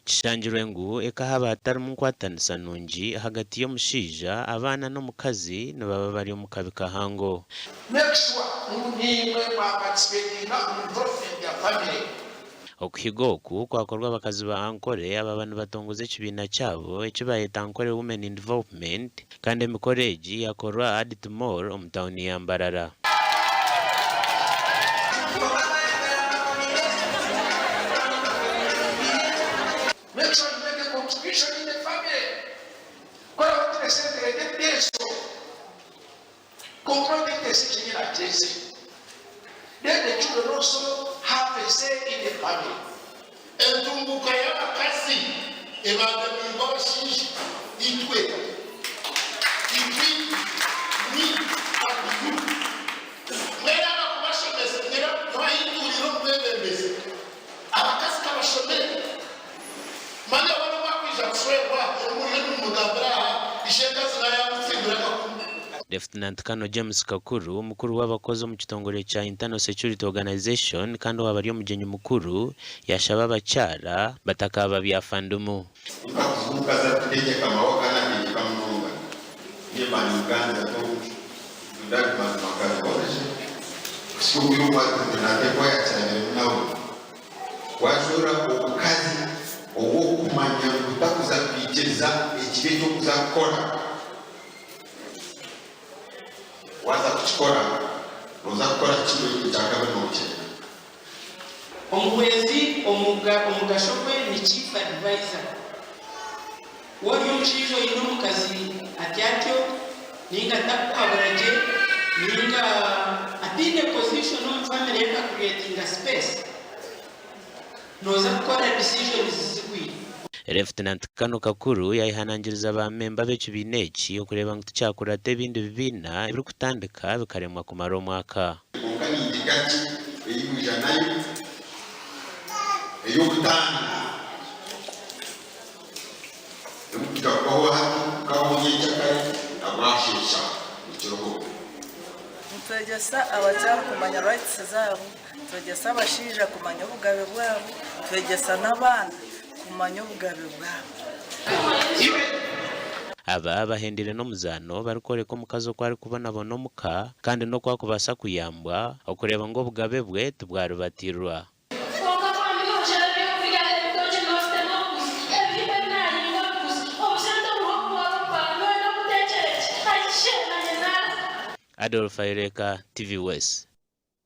Kishangirwe ngu eka haaba hatarimu nkwatanisa nungi ahagati y'omushaija, abaana n'omukazi nibaba bari omu kabi kahango. Make sure ngu niimwe mwa participatinga omu development ya family. Okuhiga oku kwakorwa abakazi ba Ankole ababa nibatongoza ekibiina kyabo eki bayeta Ankole Women in Development kandi emikoro egi yakorwa aha Adit Mall omu tauni ya Mbarara. Make sure you make a contribution in the family. Koraho otine sente reeta ebiteeso. Kwonka oteteesa eki nyina ateeze. Let the children also have a say in the family. Entunguuka y'abakazi ebangamiirwe abashaija, itwe, itwe, me and you. Mbwenu abakubashomesa, nyowe ahi ntuuriire omu bwebembezi, abakazi kabashomere. Manya we nobu akwija kushwerwa, ebi muriyo nimumugambira aha, ishenkazi naayamutsimbira akakuru. Lieutenant Colonel James Kakuru, omukuru w'abakozi omu kitongore kya Internal Security Organization kandi owaaba ari omugyenyi mukuru, yaashaba abakyara batakaaba byafandumu. Nkakuza omukazi arikutegyeka mawe kandi ategyeka munonga. Niinye mba nimuganira tonda makazi kuhitsya obwire obu nateekwa yakirabiremu nawe. Wazoora omukazi ow'okumanya ngu takuza kwikiriza ekibi eki orikuza kukora, waaza kukikora nooza kukora kimwe ekyakabiri nookireka. Omuhwezi omugasho gwe ni Chief Adviser. Ku ori omushaija oine omukazi ati atyo ninga atakukuhabura gye ninga ataine position omu family ye aka creatinga space, noza kukora decisions zigwire. Lieutenant Colonel Kakuru yayehanangiriza ba memba b'ekibiina eki okureeba ngu tikyakurata ebindi bibiina ebirikutandika bikaremwa kumara omwaka. Kwonka ni ngiga ki ei mwija nayo ey'omutaano erikuhika kubaho hati, kukabaho nyencakare na bwasheesha ekiriho? Nitwegyesa abakyara kumanya rights zaabo, twegyesa abashaija kumanya obugabe bwabo, twegyesa n'abaana kumanya obugabe bwabo. Aba bahendire n'omuzaano barikworeka omukazi oku arikubonabona omuka kandi n'oku arikubaasa kuyambwa okureeba ngu obugabe bwe tibwaribatiirwa. Kwonka ku ndi nooshara ebyokurya, ebitookye noobitema obuguzi, ebihimba ebi naahinga obuguzi, obusente oburiho obutwara obubaara, nooyenda mbuteekyere ki? Aishe, naanye naaza. Adolf Ayoreka, TV West.